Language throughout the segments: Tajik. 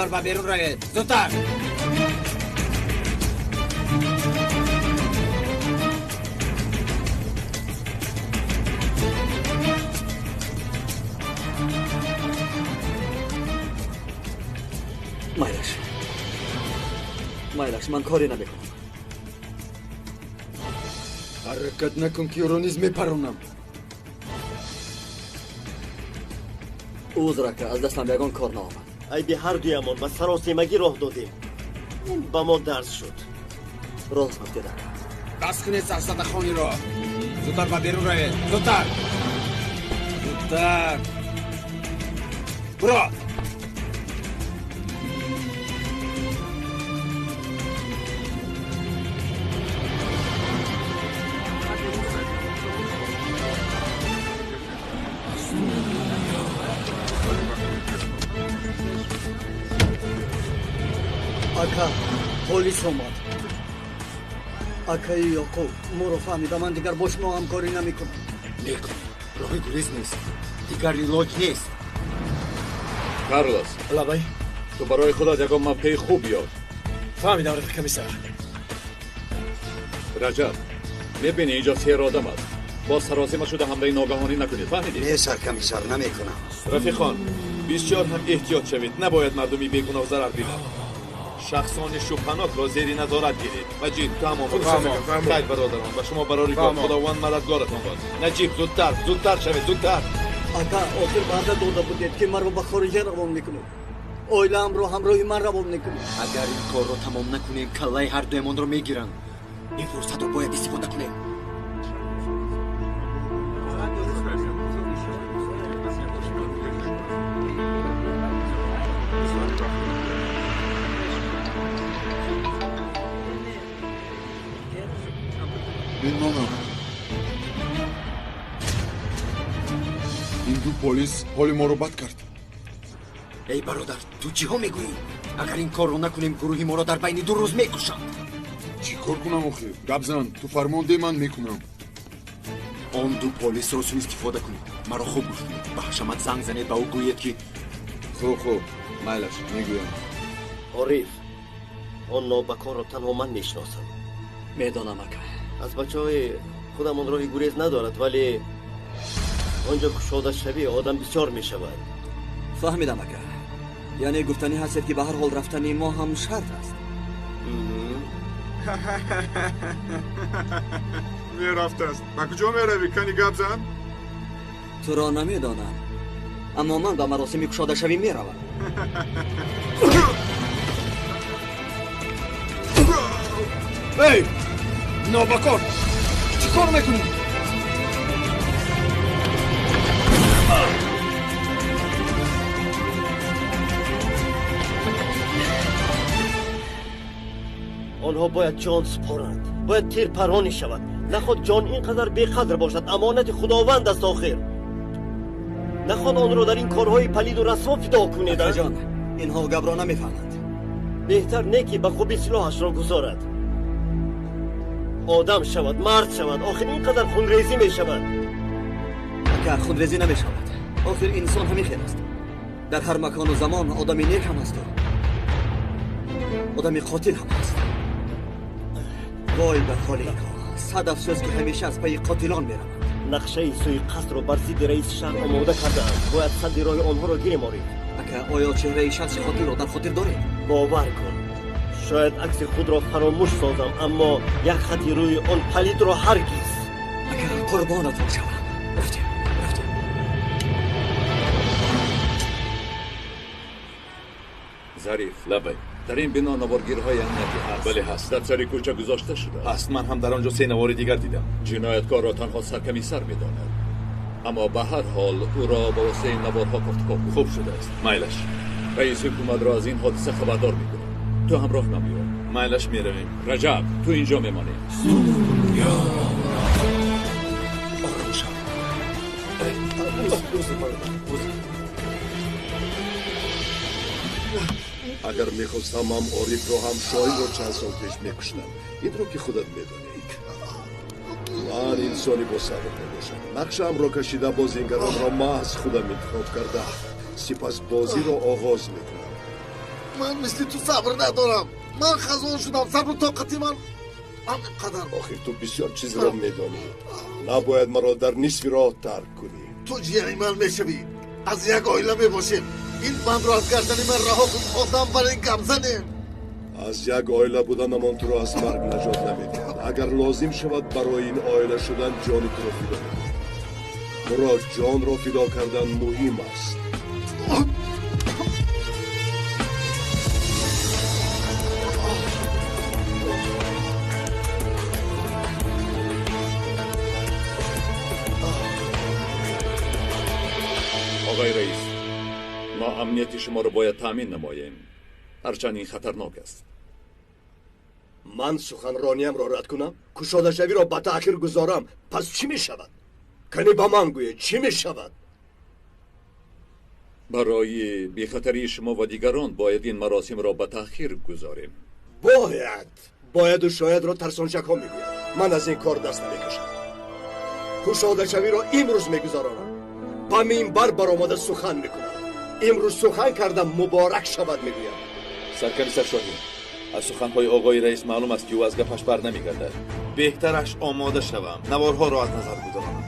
Зудтар ба берун равед. Зудтар. Майлаш. Майлаш, ман коре намекунам. Ҳаракат накун, ки ӯро низ мепаронам. Узр, ака, аз дастам ягон кор наомад. Айби ҳар дуямон ба саросемагӣ роҳ додем. Ин ба мо дарс шуд. Рост гуфтед, ака. Бас кунед сафсатахониро. Зудтар ба берун равед. Зудтар. Зудтар. Буро. Ака, полис омад. Акаи Ёқуб, моро фаҳмида, ман дигар бо шумо ҳамкорӣ намекунам. Мекунӣ. Роҳи гурез нест. Дигар илоҷ нест. Карлос. Лабай. Ту барои худат ягон мавқеи хуб ёб. Фаҳмидам, рафиқ комиссар. Раҷаб, мебинӣ инҷо сер одам аст. Боз саросима шуда ҳамлаи ногаҳонӣ накунед, фаҳмидӣ? Не, саркомиссар, намекунам. Рафиқон, бисёр ҳам эҳтиёт шавед. Набояд мардуми бегуноҳ зарар бинад. Шахсони шубҳанокро зери назорат гиред. Маҷид, ту ҳам омода шав. Хайр, бародарон, ба шумо барори кор. Худованд мададгоратон бод. Наҷиб, зудтар, зудтар шавед, зудтар. Ака, охир ваъда дода будед, ки маро ба хориҷа равон мекунед. Оилаамро ҳамроҳи ман равон мекунед. Агар ин корро тамом накунем, каллаи ҳар дуямонро мегиранд. Ин фурсатро бояд истифода кунем. Мемонам. Ин ду полис ҳоли моро бад кард. Эй бародар, ту чиҳо мегӯӣ? Агар ин корро накунем, гурӯҳи моро дар байни ду рӯз мекушанд. Чӣ кор кунам охир? Гап зан, ту фармон де, ман мекунам. Он ду полисро суистифода кунед. Маро хуб гӯш кунед. Ба ҳашамат занг занед, ба ӯ гӯед ки хуб, хуб, майлаш, мегӯям. Ориф, он нобакорро танҳо ман мешиносам. Медонам, ака. Аз бачаҳои худамон роҳи гурез надорад, вале он ҷо кушода шавӣ одам бисёр мешавад. Фаҳмидам, ака. Яъне гуфтанӣ ҳастед, ки ба ҳар ҳол рафтани мо ҳам шарт аст. Мерафтааст. Ба куҷо меравӣ? Кани гап зан? Туро намедонам, аммо ман ба маросими кушодашавӣ меравам. Эй, нобакор, чӣ кор мекунӣ? Онҳо бояд ҷон супоранд, бояд тирпаронӣ шавад. Наход ҷон ин қадар беқадр бошад, амонати Худованд аст охир. Наход онро дар ин корҳои палиду расво фидо кунед. Акаҷон, инҳо гапро намефаҳманд. Беҳтар не ки ба хубӣ силоҳашро гузорад. Одам шавад, мард шавад, охир ин қадар хунрезӣ мешавад. Ака, хунрезӣ намешавад. Охир инсон ҳамин хел аст. Дар ҳар макону замон одами нек ҳам асту одами қотил ҳам аст. Вой ба ҳоли инҳо. Сад афсӯс, ки ҳамеша аз пайи қотилон мераванд. Нақшаи суиқасдро бар зидди раиси шаҳр омода кардаанд. Бояд садди роҳи онҳоро гирем, Ориф. Ака, оё чеҳраи шахси қотилро дар хотир доред? Бовар кун, шояд акси худро фаромӯш созам, аммо як хати рӯи он палидро ҳаргиз. Ака, қурбонатон шавам. Рафтем, рафтем. Зариф, лабай. Дар ин бино наворгирҳои амниятӣ ҳаст? Бале, ҳаст. Дар сари кӯча гузошта шудааст? Ҳаст. Ман ҳам дар он ҷо се навори дигар дидам. Ҷинояткорро танҳо саркамисар медонад, аммо ба ҳар ҳол ӯро ба воситаи наворҳо кофтуков кунед. Хуб шудааст. Майлаш. Раиси ҳукуматро аз ин ҳодиса хабардор мекунем. Ту ҳамроҳ ман биё. Майлаш, меравем. Раҷаб, ту инҷо мемонӣ. Ором шав. Агар мехостам, ҳам Орифро, ҳам Шоҳинро чанд сол пеш мекуштам. Инро ки худат медонӣ. Ман инсони босабр мебошам. Нақшаамро кашида, бозингаронро маҳз худам интихоб карда, сипас бозиро оғоз мекунам. Ман мисли ту сабр надорам. Ман хазон шудам. Сабру тоқати ман ҳамин қадар. Охир ту бисёр чизро медонӣ. Набояд маро дар нисфи роҳ тарк кунӣ. Ту ҷияни ман мешавӣ. Аз як оила мебошем. Ин бандро аз гардани ман раҳо кун. Одам бар ин гап занем. Аз як оила буданамон туро аз марг наҷот намедиҳад. Агар лозим шавад барои ин оила шудан ҷони туро фидо мекунам. Мурод, ҷонро фидо кардан муҳим аст. آقای رئیس، ما امنیت شما رو باید تأمین نماییم، هرچند این خطرناک است. من سخنرانیم را رد کنم، کشاده‌شوی را به تأخیر گذارم، پس چی می شود؟ کنی با من گویه چی می شود؟ برای بیخطری شما و دیگران باید این مراسم را به تأخیر گذاریم. باید و شاید را ترسانچک ها می گوید. من از این کار دست نمیکشم. کشاده‌شوی را امروز می گذارم. با منبر برآمده سخن میکنم. امروز سخن کردم مبارک شود میگویم. سرکمیسر شاهین، از سخنهای آقای رئیس معلوم است که او از گپش بر نمیگردد. بهترش آماده شوم، نوارها را از نظر گذرانم.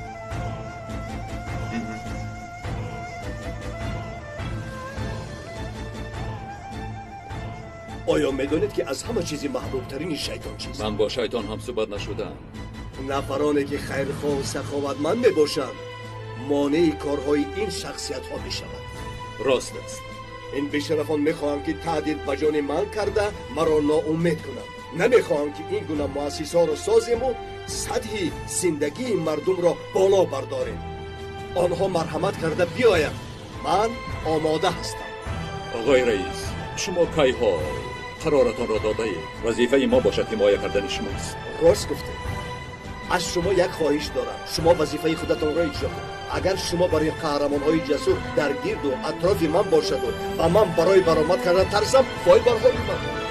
آیا میدانید که از همه چیزی محبوب ترین شیطان چیست؟ من با شیطان هم صحبت نشدم. نفرانی که خیرخواه و سخاوتمند میباشند مانع کارهای این شخصیت ها می شود. راست است. این بیشرفان میخواهم که تهدید به جان من کرده مرا ناامید کنند. نمیخواهم که این گونه مؤسسه را سازیم و سطح زندگی مردم را بالا برداریم. آنها مرحمت کرده بیایند. من آماده هستم. آقای رئیس، شما کیها قرارتان را داده اید. وظیفه ما باشد حمایت کردن شماست. راست گفته. از شما یک خواهش دارم. شما وظیفه خودتان را اجرا کنید. اگر شما برای قهرمان‌های جسور در گرد و اطراف من باشد و من برای برآمد کردن ترسم، وای بر حال من.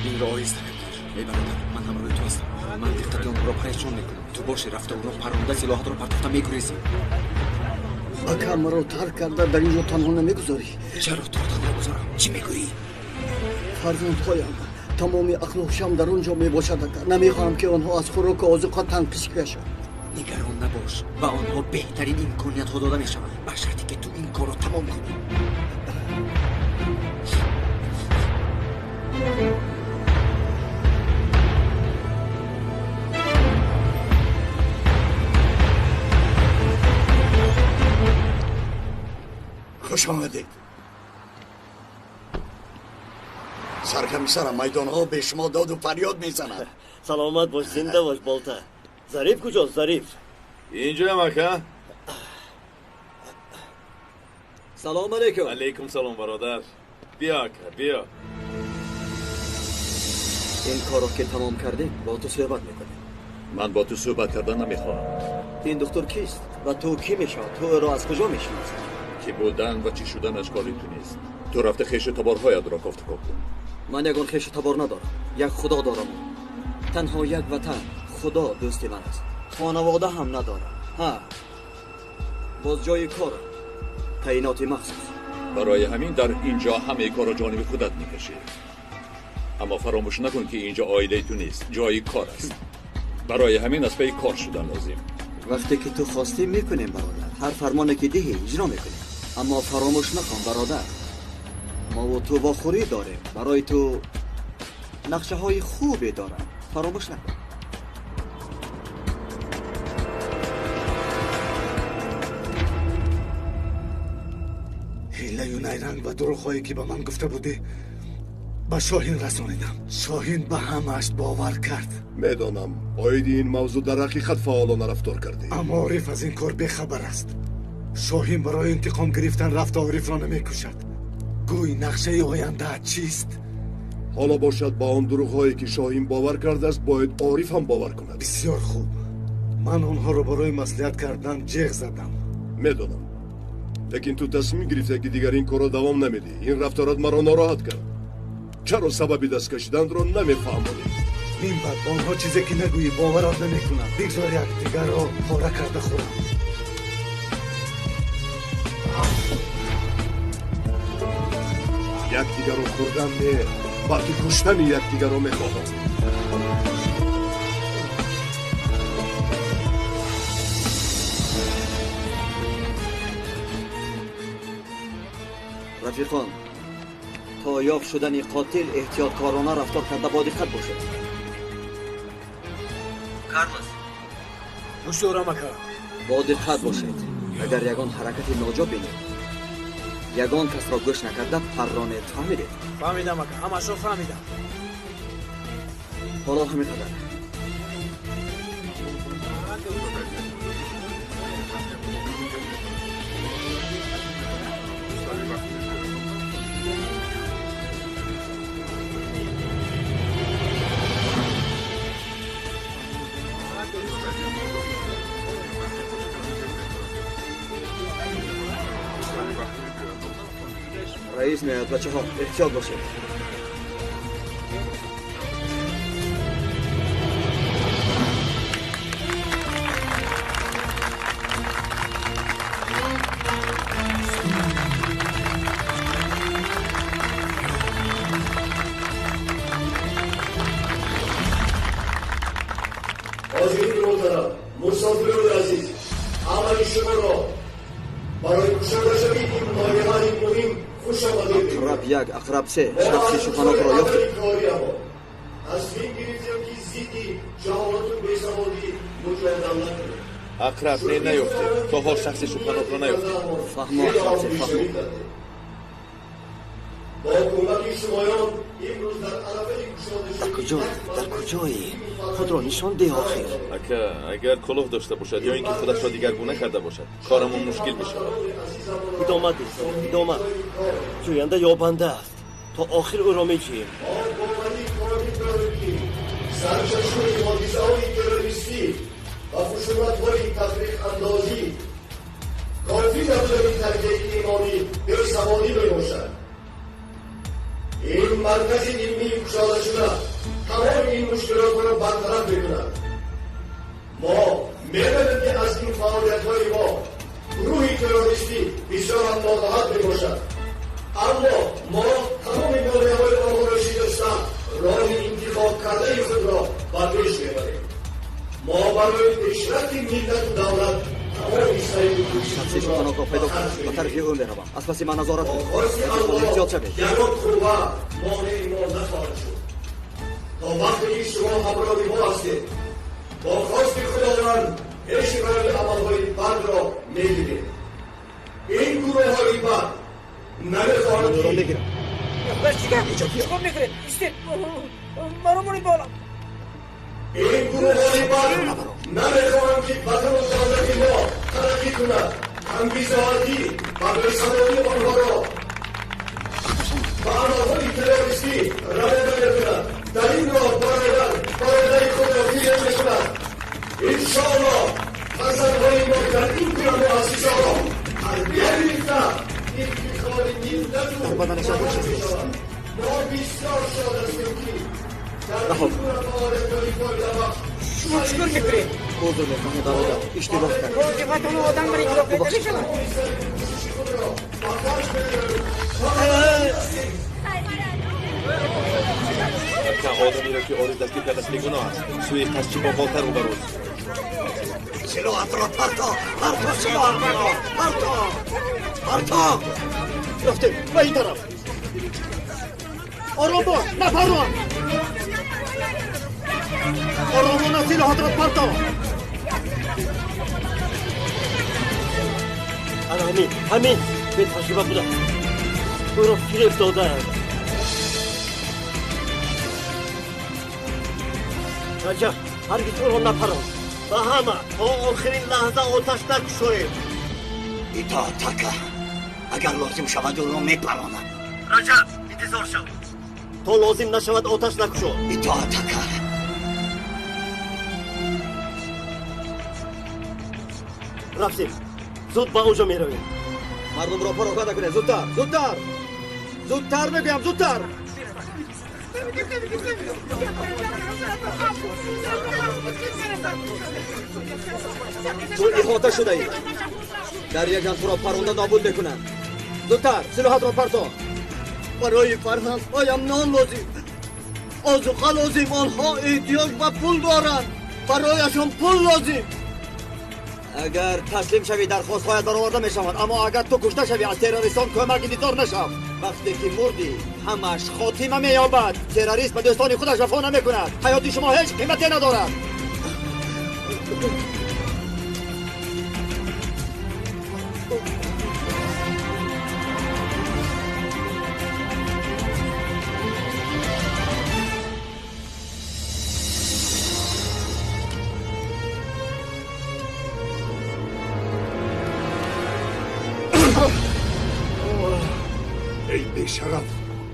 این را آهسته بگیر. ای برادر، من همراه تو هستم. من دقت آنها را پریشان میکنم. تو باشی رفته اونا پرونده سلاحات را پرتافته میگریزی. اکا مرا ترک کرده در اینجا تنها نمیگذاری. چرا تو را تنها گذارم؟ چی میگویی؟ فرزندهایم تمام اخلاقشم در اونجا میباشد. اکا نمیخواهم که آنها از خوراک و آذوقه تنقیص کشند. نگران نباش، به آنها بهترین امکانیت ها داده میشود، به شرطی که تو این کار را تمام کنی. خوش آمدید. سرکمیسرم، میدانها به شما داد و فریاد میزنند. سلامت باش، زنده باش بالتا. ظریف کجاست؟ ظریف اینجا هم اکا. سلام علیکم. علیکم سلام برادر. بیا اکا بیا. این کارو که تمام کردیم با تو صحبت میکنیم. من با تو صحبت کردن نمیخواهم. این دکتر کیست و تو کی میشی؟ تو را از کجا میشناسی؟ کی بودن و چی شدنش کاری تو نیست. تو رفته خویش تبارهایت را کافت کن. من یگان خویش تبار ندارم، یک خدا دارم، تنها یک وطن. خدا دوست من است. خانواده هم ندارم. ها، باز جای کارم تعیینات مخصوص. برای همین در اینجا همه کار را جانب خودت میکشی. اما فراموش نکن که اینجا عائله تو نیست، جای کار است. برای همین از پی کار شدن لازم. وقتی که تو خواستی میکنیم برادر، هر فرمانی که دهی اجرا میکنیم. اما فراموش نکن برادر، ما و تو واخوری داریم. برای تو نقشه های خوبی دارم، فراموش نکن. حیله و نیرنگ و دروغ که به من گفته بودی به شاهین رسانیدم. شاهین به همش باور کرد. میدانم آید این موضوع در حقیقت فعالانه رفتار کردی، اما عارف از این کار بیخبر است. شاهین برای انتقام گرفتن رفت عارف را نمیکشد. گوی نقشه آینده چیست؟ حالا باشد با آن دروغ که شاهین باور کرده است باید عارف هم باور کند. بسیار خوب، من آنها را برای مصلحت کردن جیغ زدم. میدانم، لیکن تو تصمیم گرفته که دیگر این کار را دوام نمیدی. این رفتارات مرا ناراحت کرد. Чаро сабаби даст кашиданро намефаҳмонӣ? Минбаъд ба онҳо чизе ки нагӯӣ боварат намекунанд. Бигзор якдигарро пора карда хӯранд. Якдигарро хӯрдан не, балки куштани якдигарро мехоҳам. Рафиқон, то ёфт шудани қотил эҳтиёткорона рафтор карда бо диққат бошед. Карлос, гӯш дорам ака. Бо диққат бошед. Агар ягон ҳаракати ноҷо бинед, ягон касро гӯш накарда парронед. Фаҳмидед? Фаҳмидам ака, ҳамашро фаҳмидам. Ҳоло ҳамин қадар. Раис меояд, бачаҳо, эҳтиёт бошед. Ҳозирини муҳтарам, мусофирони азиз, ҳамаи шуморо барои кушодашавии ин лоиҳаи муҳим хуш омадед. Ақраб як, ақраб се, шахси шубҳанокро ёфтед. Тасмим гирифтем ки зидди ҷаҳолату бесаводӣ муҷодала кунем. Ақраб не, наёфтед. То ҳол шахси шубҳанокро наёфтед. Фаҳмо, ақраб се, фаҳмо. Бо кӯмаки шумоён имрӯз дар арафаи кушодашавии Дар куҷое? Дар куҷое? Худро нишон деҳ охир. Ака, агар кулоҳ дошта бошад ё ин ки худашро дигаргуна карда бошад, корамон мушкил мешавад. Идома деҳ, идома. Ҷӯянда ёбанда аст. То охир ӯро меҷӯем. Мо боварӣ комил дорем ки сарчашмаи ҳодисаҳои террористӣ ва хушунатҳои тафриқандозӣ кофӣ набудани тарбияи имонӣ бесаводӣ мебошад. Ин маркази илмии кушодашуда тамоми ин мушкилотро бартараф мекунад. Мо медонем ки аз ин фаъолиятҳои мо гурӯҳи террористӣ бисёрам нороҳат мебошад, аммо мо тамоми монеаҳои онҳоро шикаста роҳи интихобкардаи худро ба пеш мебарем. Мо барои пешрафти миллату давлат тамоми саъю Шахси шубҳанокро пайдо кунед. Ба тарафи ӯ меравам. Аз паси ман назорат кунед. Хости Рафиқон, Аллоҳ эҳтиёт шавед. ягон қувва монеи мо нахоҳад шуд. То вақте ки шумо ҳамроҳи мо ҳастед, бо хости Худованд пеши роҳи амалҳои бадро мегирем. Ин гурӯҳҳои бад намехоҳанд Ӯро ки мегирам. Чикор мекунед? Истед, маро монед боло. Ин гурӯҳҳои бад намехоҳанд ки ватану давлати мо тараққӣ кунад. Камбизоатӣ ва бесаводии онҳоро ба амалҳои террористӣ равона мекунад. Дар ин роҳ бародар бародари худро фиреб мекунад. Иншоаллоҳ фарзандҳои мо дар ин гуна муассисаҳо тарбия гирифта ифтихори миллату Дар баданаш ягон чиз нест. мешаванд. Мо бисёр шод ҳастем ки дар Раҳо. ин гуна фаъолиятҳои фоидабахш Шумо чикор мекунед? Узр мехоҳам, бародар, иштибоҳ кардам. Рози ватану одам бар иҷро карда мешавад. Ака, одамеро ки Ориф дастгир кардааст бегуноҳ аст. Сӯи қасдчӣ бо болта рӯбарӯст. Силоҳатро парто, парто, силоҳатро парто, парто. Рафтем ба ин тараф. Ором бош, напарон. Оромона силоҳатро парто. Ана ҳамин, ҳамин бетаҷриба будааст. Ӯро фиреб додаанд. Раҷаб, ҳаргиз ӯро напарон. Ба ҳама то охирин лаҳза оташ накушоед. Итоат ака, агар лозим шавад ӯро мепаронам. Раҷаб, интизор шав. То лозим нашавад оташ накушо. Итоат ака. Рафтем, зуд ба он ҷо меравем. Мардумро пароканда кунед. Зудтар, зудтар, зудтар мегӯям, зудтар. Ту иҳота шудаӣ. Дар як дам туро паронда нобуд мекунанд. Зудтар силоҳатро партон. Барои фарзандҳоям нон лозим, озуқа лозим. Онҳо эҳтиёҷ ба пул доранд. Барояшон пул лозим. Агар таслим шавӣ, дархостҳоят бароварда мешаванд, аммо агар ту кушта шавӣ, аз террористон кӯмак интизор нашав. Вақте ки мурдӣ, ҳамаш хотима меёбад. Террорист ба дӯстони худаш вафо намекунад. Ҳаёти шумо ҳеҷ қимате надорад. Эй бешараф,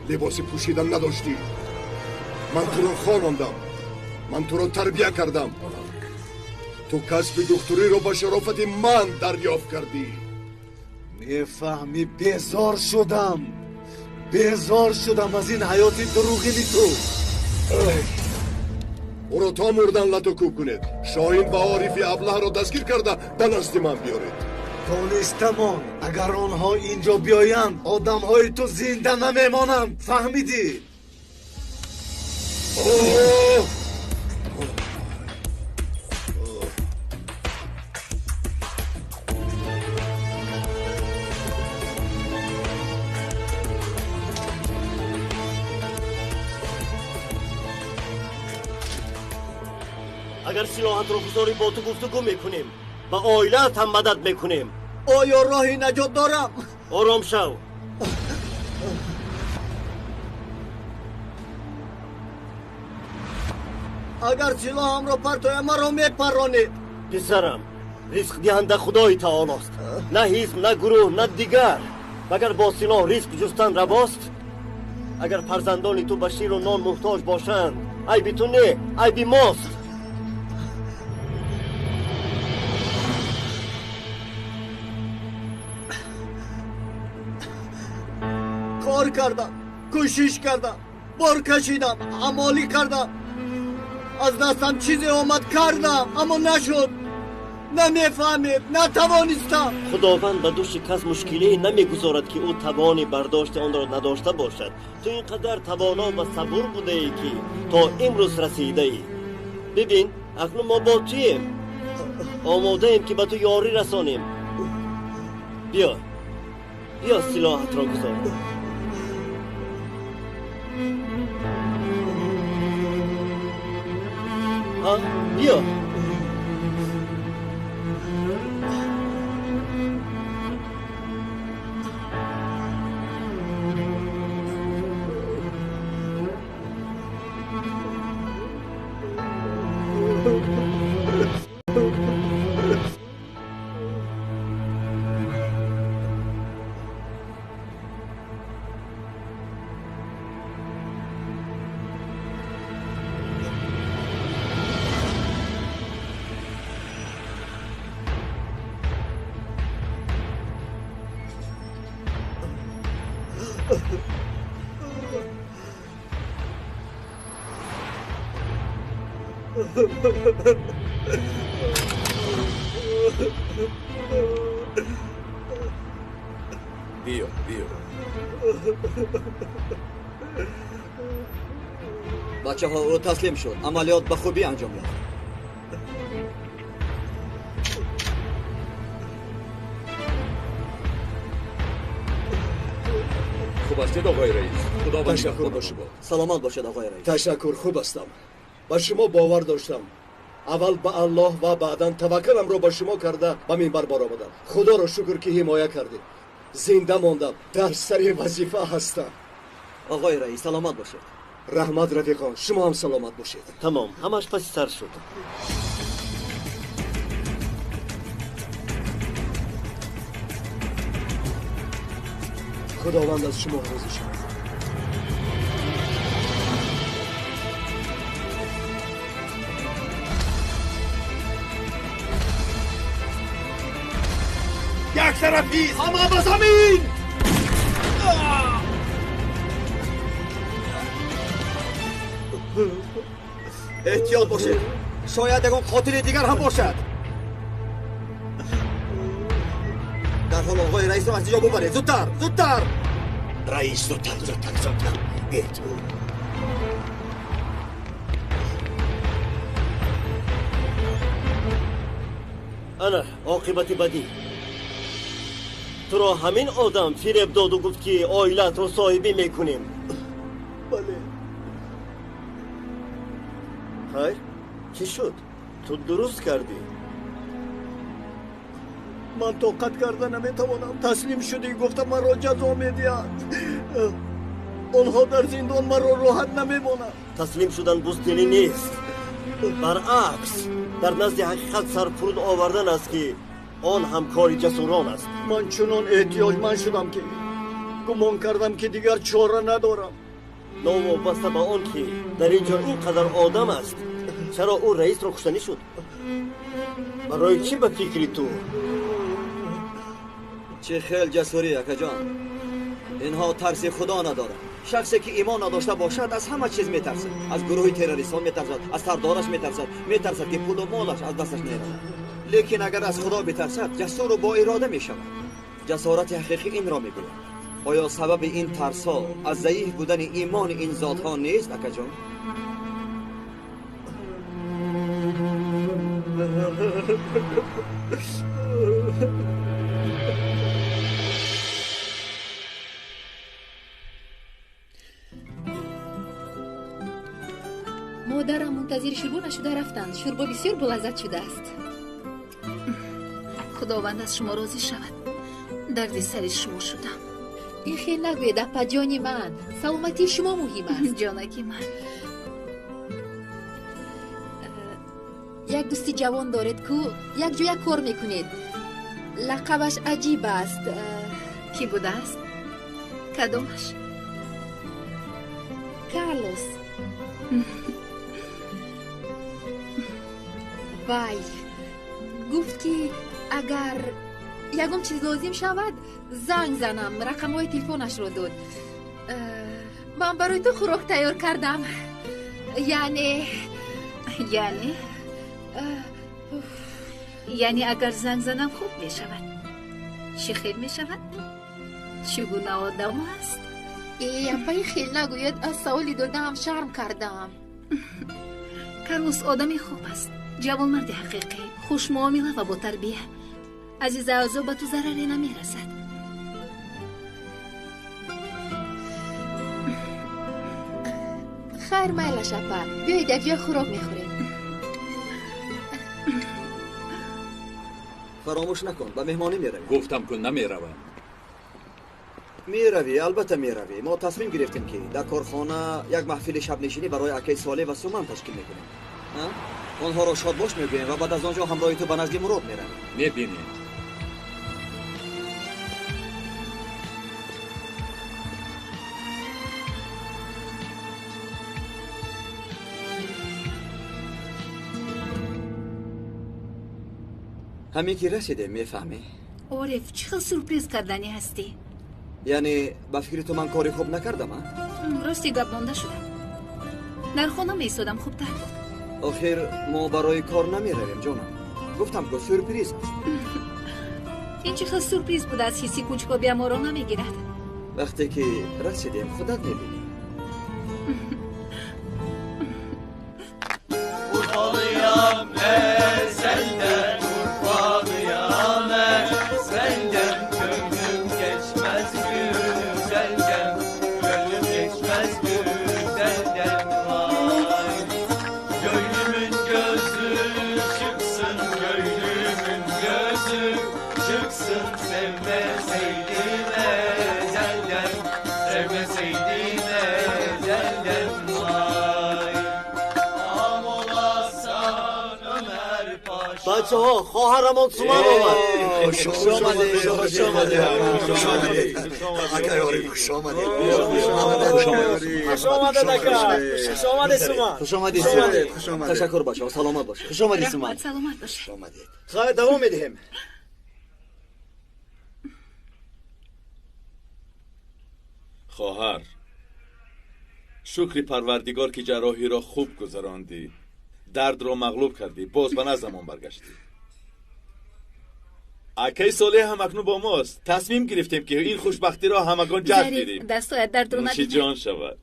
либоси пӯшидан надоштӣ. Ман туро хонондам, ман туро тарбия кардам. Ту касби духтуриро ба шарофати ман дарёфт кардӣ. Мефаҳмӣ, безор шудам. Безор шудам аз ин ҳаёти дурӯғини ту. Ӯро то мурдан лату кӯб кунед. Шоҳин ва Орифи аблаҳро дастгир карда ба назди ман биёред. Донистамон, агар онҳо инҷо биёянд, одамҳои ту зинда намемонанд. Фаҳмидӣ? Агар силоҳатро гузорӣ, бо ту гуфтугӯ мекунем, ба оилаат ҳам мадад мекунем. Оё роҳи наҷот дорам? Ором шав. Агар силоҳамро партоям, маро мепаронед. Писарам, ризқдиҳанда Худои таолост, на ҳизб, на гурӯҳ, на дигар. Магар бо силоҳ ризқ ҷустан равост? Агар фарзандони ту ба ширу нон муҳтоҷ бошанд, айби ту не, айби мост. Кор кардам, кӯшиш кардам, бор кашидам, амолӣ кардам. Аз дастам чизе омад кардам, аммо нашуд. Намефаҳмед, натавонистам. Худованд ба души кас мушкилие намегузорад, ки ӯ тавони бардошти онро надошта бошад. Ту ин қадар тавоно ва сабур будаӣ, ки то имрӯз расидаӣ. Бибин, акнун мо бо туем, омодаем, ки ба ту ёрӣ расонем. Биё, биё, силоҳатро гузор. Ҳа, биё. Биё, биё. Бачаҳо, ӯ таслим шуд. Амалиёт ба хубӣ анҷом ёфт. Хуб ҳастед, оғои раис? Худованд нигаҳбон бошад. Саломат бошед, оғои раис. Ташаккур, хуб ҳастам. Ба шумо бовар доштам. Аввал ба Аллоҳ ва баъдан таваккаламро ба шумо карда ба минбар баромадам. Худоро шукр, ки ҳимоя кардед. Зинда мондам, дар сари вазифа ҳастам. Оғои раис, саломат бошед. Раҳмат, рафиқон, шумо ҳам саломат бошед. Тамом, ҳамаш паси сар шуд. Худованд аз шумо розӣ шавад. Як тарафӣ, ҳама ба замин! Эҳтиёт бошед, шояд ягон қотили дигар ҳам бошад. Дарҳол оғои раисро аз инҷо бубаред. Зудтар, зудтар! Раис, зудтар, зудтар, зудтар. Бед. Ана оқибати бадӣ. Туро ҳамин одам фиреб доду гуфт, ки оилаатро соҳибӣ мекунем. Бале. Хайр, чӣ шуд? Ту дуруст кардӣ. Ман тоқат карда наметавонам. Таслим шудӣ, гуфта маро ҷазо медиҳанд. Онҳо дар зиндон маро роҳат намемонанд. Таслим шудан буздилӣ нест. Баръакс, дар назди ҳақиқат сарфуруд овардан аст, ки он ҳам кори ҷасурон аст. Ман чунон эҳтиёҷманд шудам, ки гумон кардам, ки дигар чора надорам. Новобаста ба он ки дар ин ҷо ин қадар одам аст, чаро ӯ раисро куштанӣ шуд? Барои чӣ ба фикри ту? Чӣ хел ҷасурӣ, акаҷон. Инҳо тарси худо надоранд. Шахсе ки имон надошта бошад, аз ҳама чиз метарсад. Аз гурӯҳи террористҳо метарсад, аз сардораш метарсад, метарсад, ки пулу молаш аз дасташ меравад. Лекин агар аз худо битарсад, ҷасуру бо ирода мешавад. Ҷасорати ҳақиқӣ инро мегӯяд. Оё сабаби ин тарсҳо аз заиф будани имони ин зотҳо нест, акаҷон? Модарам мунтазири шӯрбо нашуда рафтанд. Шӯрбо бисёр болаззат шудааст. Худованд аз шумо розӣ шавад. Дарди сари шумо шудам. Ин хел нагӯед, апаҷони ман. Саломатии шумо муҳим аст. Ҷонаки ман. Як дӯсти ҷавон доред, ку якҷоя кор мекунед. Лақабаш аҷиб аст. Кӣ будааст? Кадомаш? Карлос. Вай, гуфт, ки агар ягон чиз лозим шавад, занг занам. Рақамҳои телефонашро дод. Ман барои ту хӯрок тайёр кардам. Яъне Яъне? Яъне агар занг занам, хуб мешавад. Чӣ хел мешавад? Чӣ гуна одам аст? Э, апаи, хел нагӯед. Аз саволи додаам шарм кардам. Карлос одами хуб аст, ҷавонмарди ҳақиқӣ, хушмуомила ва ботарбия. Азиза, азо ба ту зараре намерасад. Хайр, майлаш, апа. Биёед, якҷоя хӯрок мехӯрем. Фаромӯш накун, ба меҳмонӣ меравӣ. Гуфтам ку, намеравам. Меравӣ, албатта меравӣ. Мо тасмим гирифтем, ки дар корхона як маҳфили шабнишинӣ барои акаи Солеҳ ва Суман ташкил мекунем. Онҳоро шодбош мегӯем ва баъд аз он ҷо ҳамроҳи ту ба назди Мурод меравем. Мебинем. Ҳамин ки расидем, мефаҳмӣ. Ориф, чӣ хел сюрприз карданӣ ҳастӣ? Яъне ба фикри ту ман кори хуб накардам, а? Рости гап, монда шудам. Дар хона меистодам, хубтар буд. Охир мо барои кор намеравем, ҷонам. Гуфтам ку, сюрприз аст. Ин чӣ хел сюрприз будааст? Ҳисси кунҷкобиам моро намегирад. Вақте ки расидем, худат мебинӣ. Urfalıyam ezelden, Urfalıyam ezelden. Gönlüm geçmez güzelden, gönlüm geçmez güzelden vay. Gönlümün gözü çıksın, gönlümün gözü çıksın. Sevmeseydim ezelden, sevmeseydim ezelden vay. Am olasan Ömer Paşa. Бачаҳо, хоҳарамон Суман омад. Хуш омадед, хуш омадед, хуш омадед, акаи Ориф, хуш омадед. Хуш омадед, ака. Хуш омадед, Суман. Хуш омадед. Хуш омадед. Ташаккур, бачаҳо, саломат бошед. Хуш омадед, Суман. Раҳмат, саломат бошед. Хуш омадед. Хайр, давом медиҳем. Хоҳар, шукри Парвардигор, ки ҷарроҳиро хуб гузарондӣ. Дардро мағлуб кардӣ, боз ба наздамон баргаштӣ. Акаи Солеҳ ҳам акнун бо мост. Тасмим гирифтем ки ин хушбахтиро ҳамагон ҷашн гирем. Дастҳоят дардро нӯши ҷон шавад.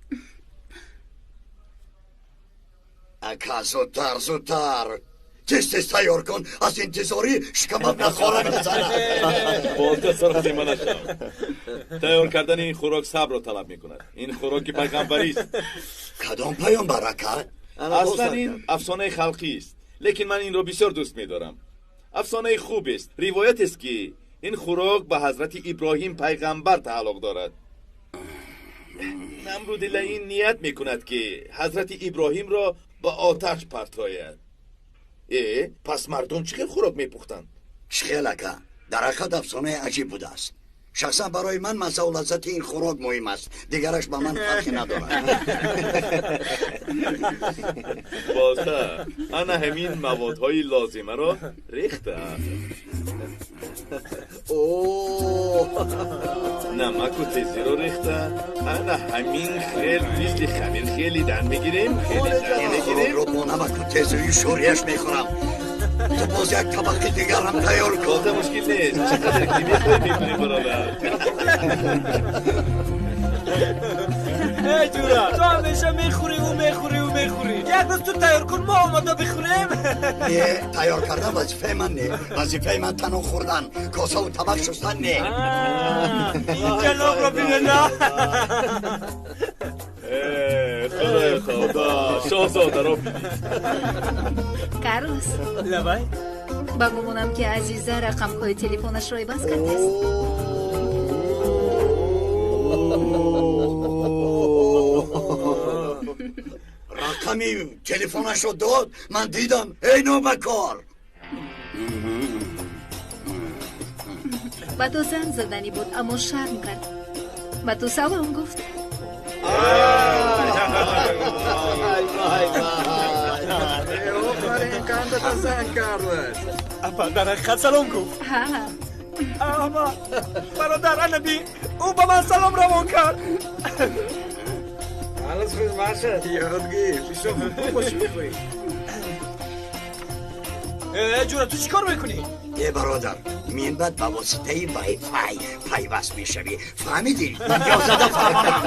Ака, зудтар, зудтар, тез тез тайёр кун, аз интизорӣ шикамам нахора мезанад. Болта саросима нашав. Тайёр кардани ин хӯрок сабрро талаб мекунад. Ин хӯроки пайғамбарист. Кадом паёмбар, ака? Аслан ин афсонаи халқист, лекин ман инро бисёр дӯст медорам. Афсонаи хубест. Ривоятест ки ин хӯрок ба ҳазрати Иброҳим пайғамбар тааллуқ дорад. Намруди лаин ният мекунад ки ҳазрати Иброҳимро ба оташ партояд. Пас мардум чӣ хел хӯрок мепухтанд? Чӣ хел, ака? Дар ҳақиқат афсонаи аҷиб будааст. Шахсан барои ман маззаву лаззати ин хӯрок муҳим аст, дигараш ба ман фарқе надорад. Болта, ана ҳамин маводҳои лозимаро рехта. Намаку тезиро рехта. Ана ҳамин хел мисли хамир хеле дан мегирем, хеле дан мегирем. Хӯрокро бо намаку тезию шӯрияш мехӯрам. Ту боз як табақи дигар ҳам тайёр кун. Болта, мушкил нест. Чӣ қадар ки мехоҳӣ мекунӣ, бародар. Эй ҷура, ту ҳамеша мехӯриву мехӯриву мехӯрӣ. Як рӯз ту тайёр кун, мо омода бихӯрем. Не, тайёр кардан вазифаи ман не. Вазифаи ман танҳо хӯрдан, косаву табақ шустан не. Ин ҷанобро бинена. Худои худо, шоҳзодаро бинед. Карлос. Лабай. Ба гумонам ки Азиза рақамҳои телефонашро иваз кардааст. Рақами телефонашро дод, ман дидам. Эй нобакор! Ба ту занг заданӣ буд, аммо шарм кард. Ба ту салом гуфт. Апа, дар ҳақиқат салом гуфт. Ама бародар, анаби ӯ ба ман салом равон кард. Ҷура, ту чӣ кор мекунӣ? Э бародар, минбаъд ба воситаи вайфай пайваст мешавӣ. Фаҳмидӣ? Ё зада фаҳмонам.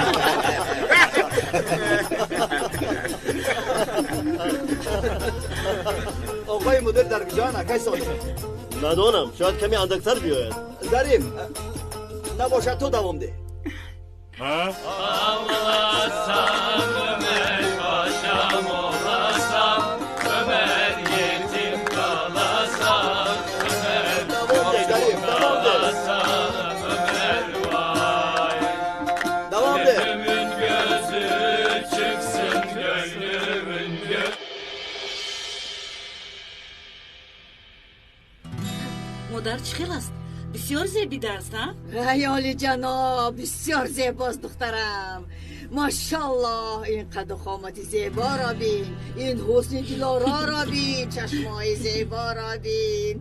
Оқои мудир дар куҷоянд, акай Солеҳ? Надонам, шояд каме андактар биёяд. Зариф, набошад ту давом деҳ. Модар чӣ хел аст? Бисёр зебида аст, а? Ай олиҷаноб, бисёр зебост духтарам. Машаллоҳ, ин қаду қомати зеборо бин, ин ҳусни дилороро бин, чашмои зеборо бин.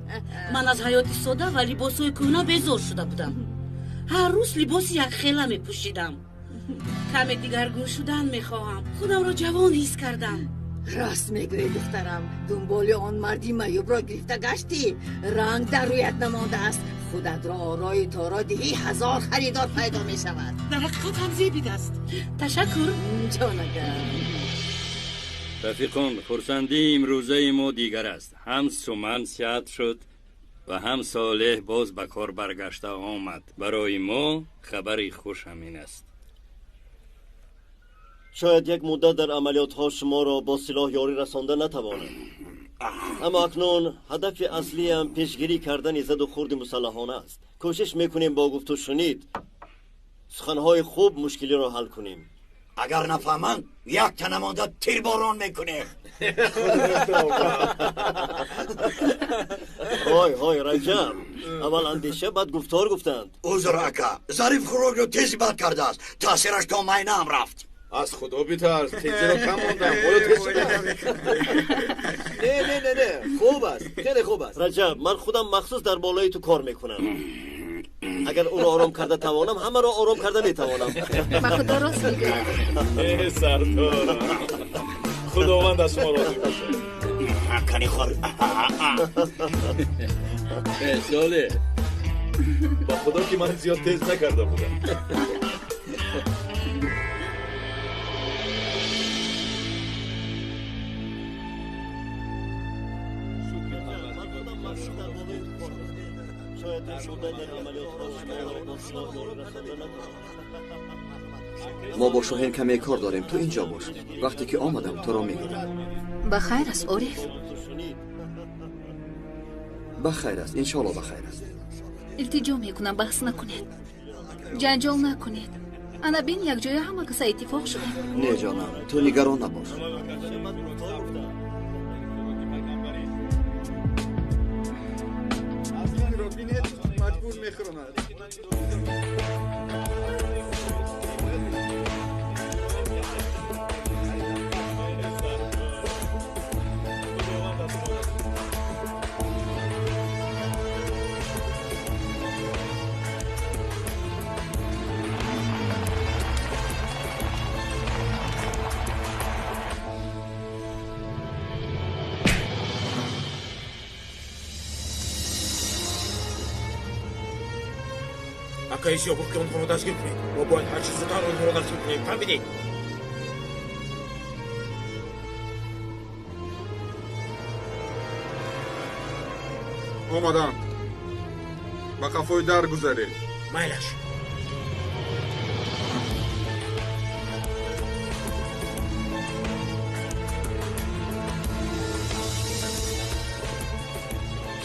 Ман аз ҳаёти сода ва либосҳои кӯҳна безор шуда будам. Ҳар рӯз либоси якхела мепӯшидам. Каме дигаргун шудан мехоҳам. Худамро ҷавон ҳис кардам. Рост мегӯӣ, духтарам. Дунболи он марди маъюбро гирифта гаштӣ. Ранг дар рӯят намондааст. Худатро орои торо диҳӣ, 1000 харидор пайдо мешавад. Дар ҳақиқат ҳам зебидааст. Ташаккур. Ҷонагам. Рафиқон, хурсандии имрӯзаи мо дигар аст. Ҳам Суман сиҳат шуд ва ҳам Солеҳ боз ба кор баргашта омад. Барои мо хабари хуш ҳамин аст. Шояд як муддат дар амалиётҳо шуморо бо силоҳ ёрӣ расонда натавонам. Аммо акнун ҳадафи аслиам пешгирӣ кардани заду хурди мусаллаҳона аст. Кӯшиш мекунем бо гуфту шунид суханҳои хуб мушкилиро ҳал кунем. Агар нафаҳманд, якта намонда тирборон мекунем. Ҳой ҳой, Раҷаб, аввал андеша, баъд гуфтор гуфтанд. Узр, ака, Зариф хӯрокро тези бад кардааст. Таъсираш то майнаам рафт. Аз худо битарс, тезиро кам мондам. Оё тез шуда? Не, не, не, не, хуб аст, хеле хуб аст. Раҷаб, ман худам махсус дар болои ту кор мекунам. Агар ӯро ором карда тавонам, ҳамаро ором карда метавонам. Ба худо рост мегӯяд. Э сардор, худованд аз шумо розӣ бошад. Кани хӯр. Соле, ба худо ки ман зиёд тез накарда будам. Мо бо Шоҳин каме кор дорем, ту инҷо бош. Вақте ки омадам туро мегирам. Ба хайр аст, Ориф? Ба хайр аст, иншоалло ба хайр аст. Илтиҷо мекунам, баҳс накунед, ҷанҷол накунед. Ана бин, якҷоя ҳама каса иттифоқ шудем. Не ҷонам, ту нигарон набош. Маҷбур мехӯронад. Акаи Сиё гуфт, ки онҳоро дастгир кунед. Мо бояд ҳарчи зудтар онҳоро дастгир кунем. Фаҳмидед? Омаданд. Ба қафои дар гузаред. Майлаш.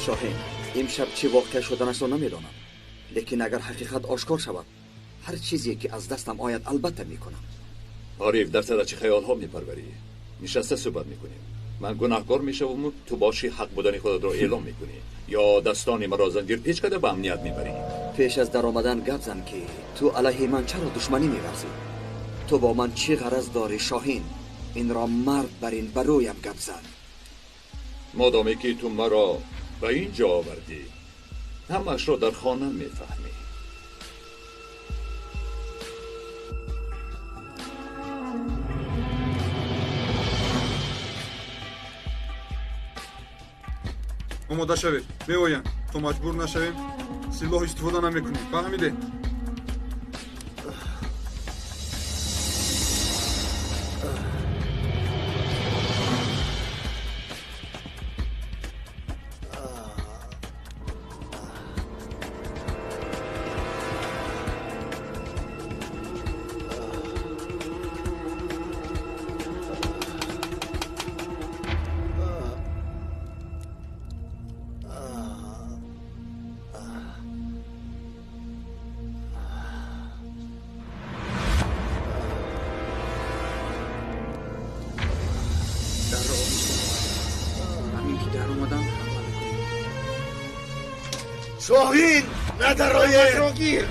Шоҳин, имшаб чӣ воқеа шуданашро намедонам. Лекин агар ҳақиқат ошкор шавад, ҳар чизе ки аз дастам ояд, албатта мекунам. Ориф, дар сара чӣ хаёлҳо мепарварӣ? Нишаста суҳбат мекунем. Ман гунаҳкор мешаваму ту боши ҳақ будани худатро эълом мекунӣ. Ё дастони маро занҷирпеч карда ба амният мебарӣ. Пеш аз даромадан гап зан, ки ту алайҳи ман чаро душманӣ меварзӣ? Ту бо ман чӣ ғараз дорӣ, Шоҳин? Инро мард бар ин ба рӯям гап зан. Модоме ки ту маро ба ин ҷо овардӣ, ҳамаашро дар хона мефаҳмӣ. Омода шавед, меоянд. То маҷбур нашавем, силоҳ истифода намекунем. Фаҳмидед? Шоҳин, надароед! Гир!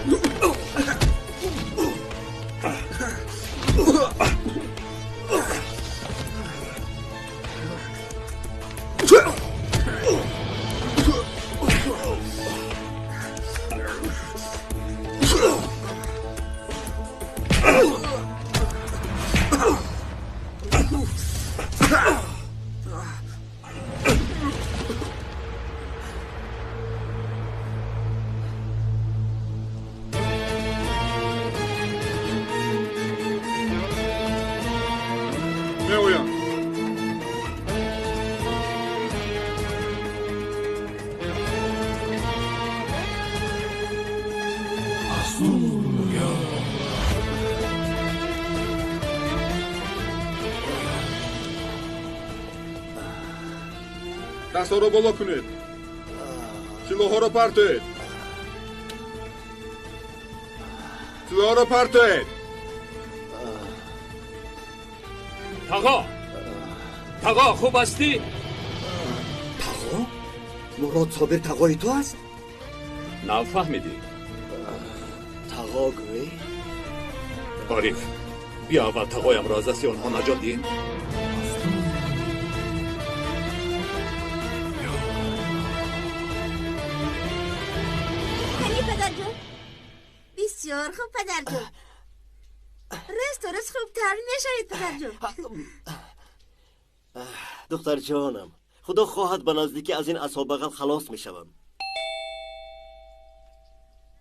Дастҳоро боло кунед. Силоҳҳоро партоед. Силоҳҳоро партоед. Тағо! Тағо, хуб ҳастӣ? Тағо? Мурод Собир тағои ту аст? Нафаҳмидӣ. Тағо гӯӣ? Ориф, биё аввал тағоямро аз дасти онҳо наҷот диҳем. Бисёр хуб, падарҷон. Рӯз то рӯз хубтар мешавед, падарҷон. Духтарҷонам, Худо хоҳад ба наздикӣ аз ин асобағал халос мешавам.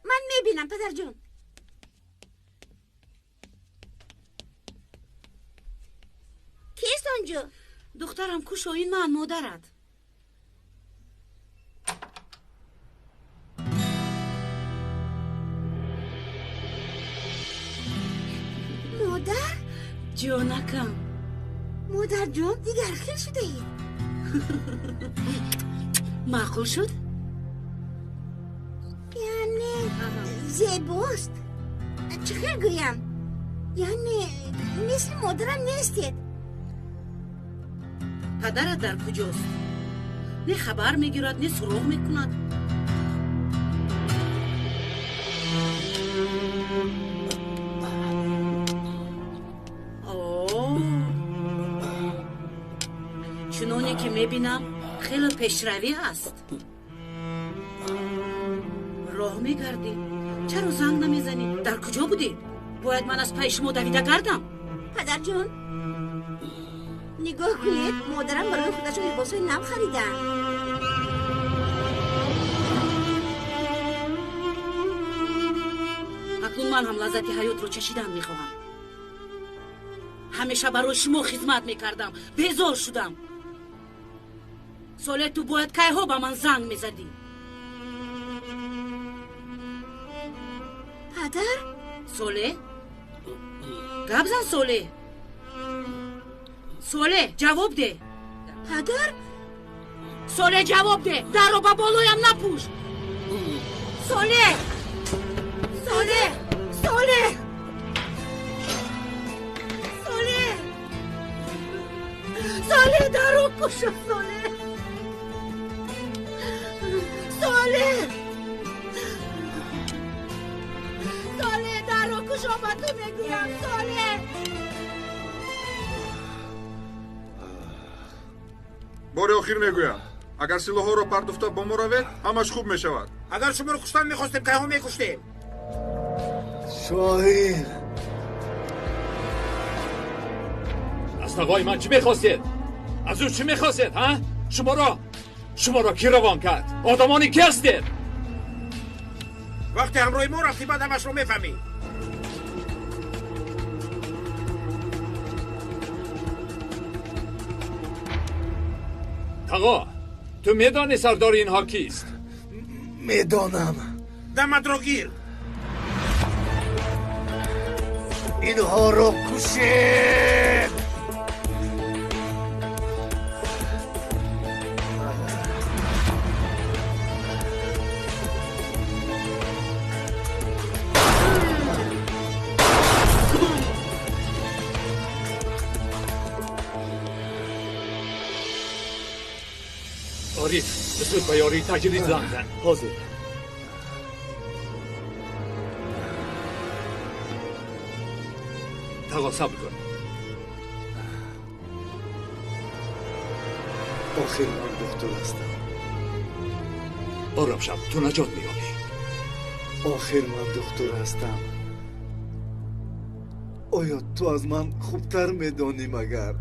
Ман мебинам, падарҷон. Кист онҷо? Духтарам, кушо, ин ман, модарат. Модар? Ҷонакам. Модарҷон, дигар хел шудаед. Маъқул шуд? Яъне зебост. Чӣ хел гӯям? Яъне мисли модарам нестед. Падарат дар куҷост? Не хабар мегирад, не суроғ мекунад. Чуноне ки мебинам, хеле пешравӣ аст. Роҳ мегардӣ. Чаро занг намезанӣ? Дар куҷо будӣ? Бояд ман аз пайи шумо давида гардам. Падарҷон, нигоҳ кунед, модарам барои худашон либосҳои нав харидаанд. Акнун ман ҳам лаззати ҳаётро чашидан мехоҳам. Ҳамеша барои шумо хизмат мекардам, безор шудам. Соле, ту бояд кайҳо ба ман занг мезадӣ. Падар? Соле? Гап зан, Соле. Соле, ҷавоб деҳ. Падар? Соле, ҷавоб деҳ. Дарро ба болоям напӯш. Соле! Соле! Соле! Соле! Соле, дарро кушо, Соле! Соле! Соле, дарро кушо, ба ту мегӯям, Соле! Бори охир мегӯям, агар силоҳҳоро пардуфта бо мо равед, ҳамаш хуб мешавад. Агар шуморо куштан мехостем, кайҳо мекуштем. Шоҳин! Аз тағои ман чӣ мехостед? Аз ӯ чӣ мехостед, ҳа? Шуморо кӣ равон кард? Одамони кӣ ҳастед? Вақте ҳамроҳи мо рафтӣ, баъд ҳамашро мефаҳмӣ. Тағо, ту медонӣ сардори инҳо кист? Медонам. Даматро гир. Инҳоро кушед! Ориф, зуд ба ёрии таҷрид занг зан. Ҳозир. Тағо, сабр кун. Охир ман духтур ҳастам. Ором шав, ту наҷот меёбӣ. Охир ман духтур ҳастам. Оё ту аз ман хубтар медонӣ магар?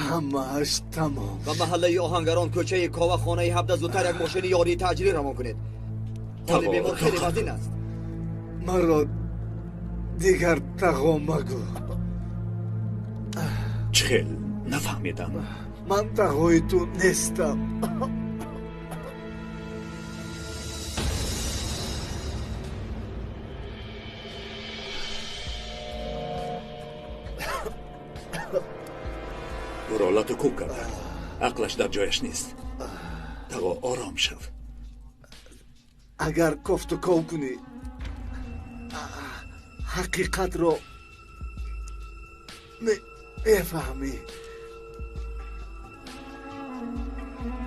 Ҳамааш тамом. Ба маҳаллаи Оҳангарон, кӯчаи Кова, хонаи 17, зудтар як мошини ёрии таъҷилӣ равон кунед. Ҳоли бемор хеле вазнин аст. Маро дигар тағо магӯ. Чӣ хел? Нафаҳмидам. Ман тағои ту нестам. Ӯро лату кӯб карданд. Ақлаш дар ҷояш нест. Тағо, ором шав. Агар кофту ков кунӣ, ҳақиқатро мефаҳмӣ.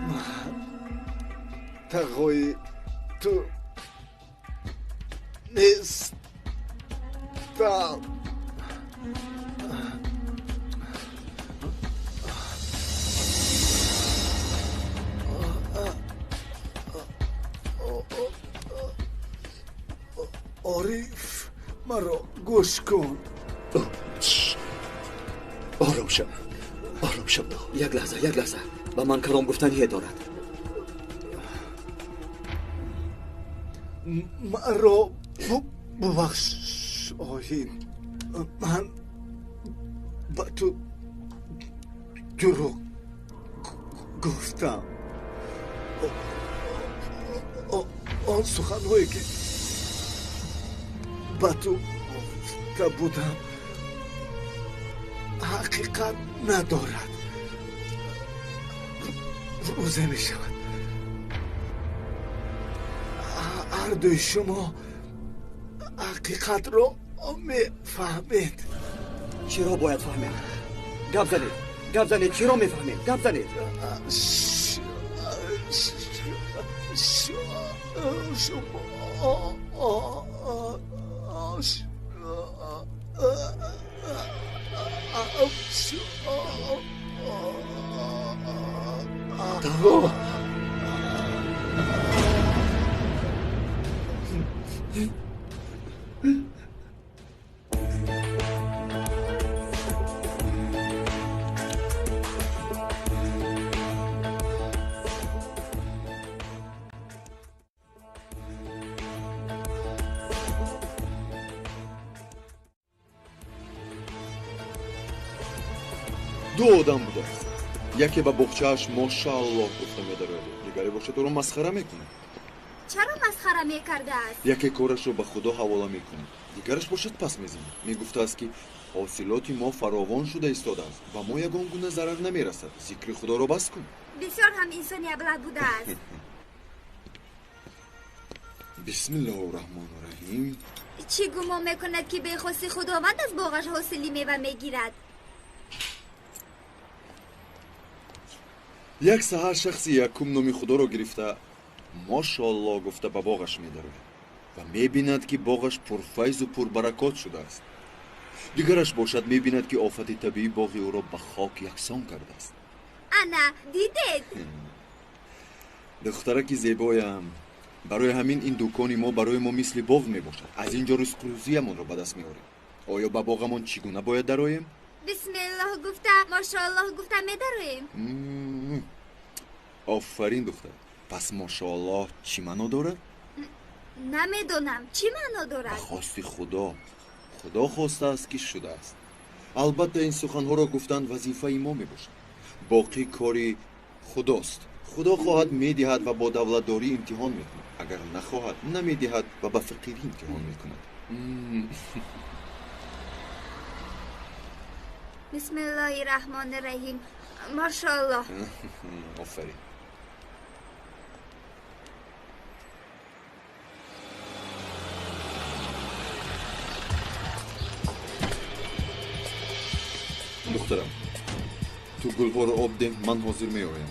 Ман тағои ту нестам. Ориф, маро гӯш кун. Ором шав, ором шав. Як лаҳза, як лаҳза. Ба ман калом гуфтание дорад. Маро бубахш, Шоҳин. Ман ба ту дурӯғ гуфтам. Он суханҳое ки ба ту гуфта будам ҳақиқат надорад. Рӯзе мешавад ҳардуи шумо ҳақиқатро мефаҳмед. Чиро бояд фаҳмем? Гап занед, гап занед, чиро мефаҳмем? Гап занед. Тағо, ду одам будааст. Яке ба боғчааш мошааллоҳ гуфта медарояд, дигаре бошад ӯро масхара мекунад. Чаро масхара мекардааст? Яке корашро ба Худо ҳавола мекунад, дигараш бошад пас мезанад. Мегуфтааст, ки ҳосилоти мо фаровон шуда истодааст, ба мо ягон гуна зарар намерасад. Зикри Худоро бас кун. Бисёр ҳам инсони аблаҳ будааст. Бисмиллоҳу раҳмону раҳим. Чӣ гумон мекунад, ки бехости Худованд аз боғаш ҳосили мева мегирад? Як саҳар шахси якум номи Худоро гирифта мошоаллоҳ гуфта ба боғаш медарояд ва мебинад, ки боғаш пурфайзу пурбаракот шудааст. Дигараш бошад мебинад, ки офати табиӣ боғи ӯро ба хок яксон кардааст. Ана, дидед? Духтараки зебоям, барои ҳамин ин дукони мо барои мо мисли боғ мебошад. Аз ин ҷо ризқу рӯзиямонро ба даст меорем. Оё ба боғамон чӣ гуна бояд дароем? Бисмиллоҳ гуфта, мошоаллоҳ гуфта медароем. Офарин, духтар. Пас мошоаллоҳ чӣ маъно дорад? Намедонам, чӣ маъно дорад? Ба хости Худо. Худо хостааст, ки шудааст. Албатта, ин суханҳоро гуфтан вазифаи мо мебошад. Боқӣ кори Худост. Худо хоҳад медиҳад ва бо давлатдорӣ имтиҳон мекунад. Агар нахоҳад, намедиҳад ва ба фақирӣ имтиҳон мекунад. Бисмиллоҳи раҳмони раҳим. Мошоаллоҳ. Офарин. Духтарам, ту гулҳоро об деҳ, ман ҳозир меоям.